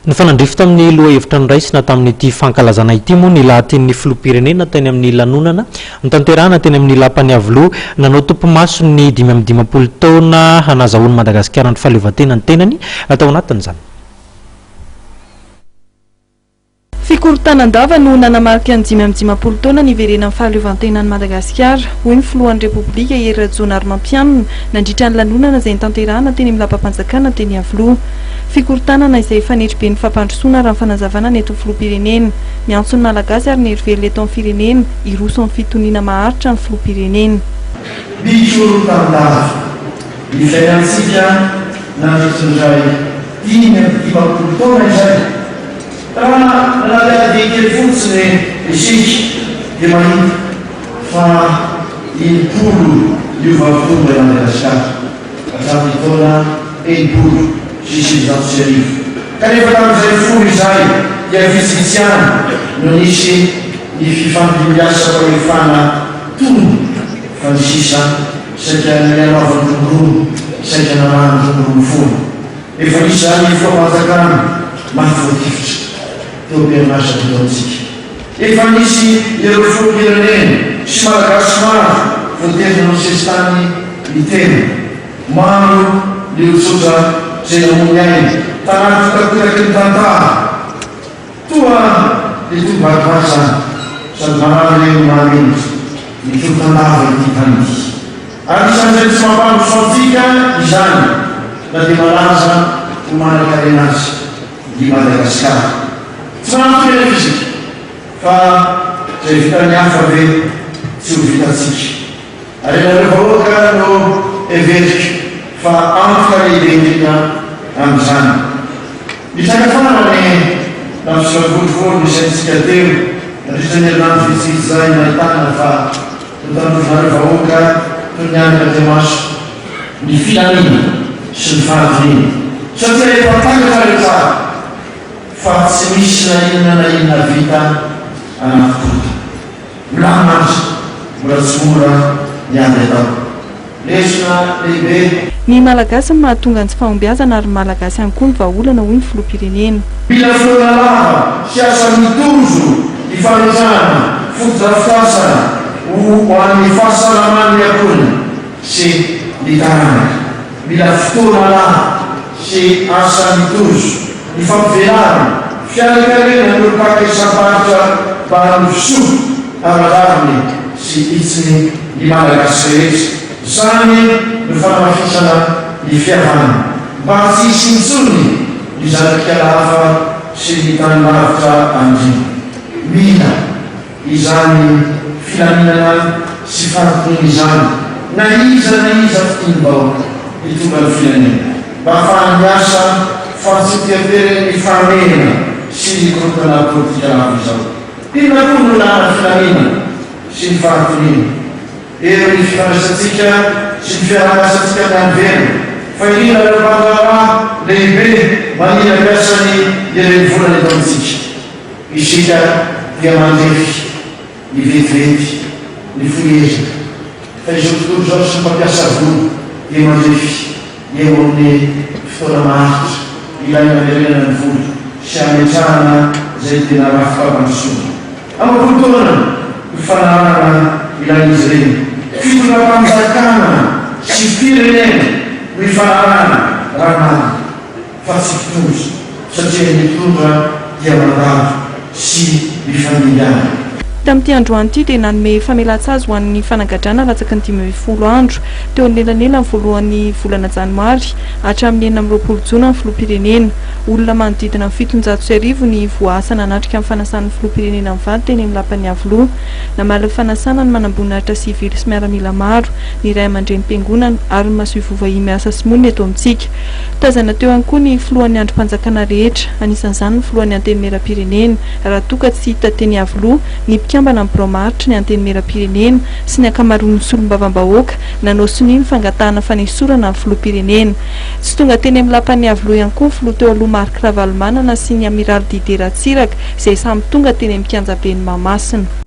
Nifanandrify tamin'ny lohahevitra noraisina tamin'ity fankalazana ity moa ny lahatenin'ny filoham-pirenena teny amin'ny lanonana notanterahana teny amin'ny lapan'i Iavoloha. Nanao topimaso ny 55 taona nazahoan'i Madagasikara ny fahaleovantena ny tenany tao anatin'izany. Fikorontanan-dava no nanamarika ny 55 taona niverenan'ny fahaleovantenan'i Madagasikara, hoy ny filohan'ny Repoblika Hery Rajaonarimampianina nandritra ny lanonana izay notanterahana teny amin'ny lapam-panjakana teny Iavoloha. Fikorontanana izay fanetriben'ny fampandrosoana raha ny fanazavana nentin'ny filoham-pirenena. Miantso ny Malagasy ary ny herivelona eto amin'ny firenena hiroso amin'ny fitoniana maharitra ny filoham-pirenena. Mikorontandava ny fiainantsika nandritra izay 55 taona izay. Raha nanadihady kely fotsiny isika dia mahita fa impolo niova fomba i Madagasikara hatramin'ny taona 1960. Kanefa tamin'izay folo izay dia vitsivitsy ihany no nisy ny fifandimbiasam-pahefana tony fa ny sisa saika nialohavan-drongony, saika narahan-drongony foana. Efa nisy izany filoham-panjakana mafy voatifitra teo am-perinasa teto amintsika. Efa nisy ireo filoham-pirenena sy Malagasy maro voatery nanao sesitany ny tena. Maro ny olon-tsotra izay namoy ny ainy tanaty hotakotaky ny tantara. Toa ny tobim-barivaky izany, sady marary re no mahamenatra ny korotan-dava ity tany ity. Anisan'izay tsy mampandroso antsika izany na dia malaza ho manan-karena aza i Madagasikara. Tsy manan-teny anefa isika fa izay vitan'ny hafa ve tsy ho vitantsika. Ary ianareo vahoaka no heveriko fa antoka lehibe indrindra amin'izany. Ny tranga farany nampisavorovoro ny saintsika teo nandritra ny herinandro vitsivitsy izay nahitana fa notandrovinareo vahoaka toy ny anaka teo-maso ny filaminana sy ny fahatoniana satria efa takatrareo tsara fa tsy misy na inona na inona vita anaty korontana. Milamina aza, mbola tsy mora ny ady atao. Lesona lehibe. Ny Malagasy no mahatonga ny tsy fahombiazana ary ny Malagasy ihany koa no vahaolana hoy ny Filoham-pirenena. Mila fotoana lava sy asa mitozo ny fametrahana fotodrafitrasa ho an'ny fahasalaman'ny ankohonana sy ny taranaka. Mila fotoana lava sy asa mitozo ny fampivelarana fianakaviana ny olom-paka isam-paritra mba hanovo soa ara-drariny sy hitsiny ny Malagasy rehetra. Izany no fanamafisana ny fihavanana mba tsy hisy intsony ny zanak'ikala hafa sy ny tany lavitra andriana. Mila. Izany filaminana sy fahatoniana izany, na iza na iza fitoniam-bahoaka hitondra ny firenena, mba hahafahany miasa fa tsy ho teriteren'ny fahamehana sy ny korontana politika lava izao. Inona koa no ilàna filaminana sy ny fahatoniana? Eo ny fifandraisantsika sy ny fiaraha-miasantsika amin'ny any ivelany, fa indrindra ireo mpandraharaha lehibe maniry hampiasa ny renivolany eto amintsika. Isika dia mandrefy ny vetivety, ny fohy ezaka, fa izao tontolo izao sy ny mpampiasa vola dia mandrefy eo amin'ny fotoana maharitra ilaina hamerenana ny vola sy hametrahana izay tena rafi-pampandrosoana. Amam-polo taona ny fanarahana ilain'izy ireny. Fitondram-panjakana sy firenena no ifanarahana raha marina. fa tsy mpitondra satria ny mpitondra dia mandalo sy mifandimby any. Tamin'ity androany ity dia nanome famelan-tsazy ho an'ny fanagadrana latsaky ny 15 andro teo anelanelan'ny voalohan'ny volana janoary hatramin'ny 26 jona ny filoham-pirenena. Olona manodidina ny 1700 ny voaasa nanatrika ny fanasan'ny filoham-pirenena mivady teny amin'ny lapan'i Iavoloha. Namaly ny fanasana ny manamboninahitra sivily sy miaramila maro, ny ray aman-drenim-piangonana ary ny masoivoho vahiny miasa sy monina eto amintsika. Tazana teo ihany koa ny filohan'ny andrim-panjakana rehetra, anisan'izany ny filohan'ny Antenimierampirenena, raha toa ka tsy hita teny Iavoloha, ny mpikambana amin'ny birao maharitry ny Antenimierampirenena sy ny ankamaroan'ny solombavambahoaka nanao sonia ny fangatahana fanesorana ny filoham-pirenena. Tsy tonga teny amin'ny lapan'i Iavoloha ihany koa ny filoha teo aloha Marc Ravalomanana sy ny amiraly Didier Ratsiraka izay samy tonga teny amin'ny kianjaben'i Mahamasina.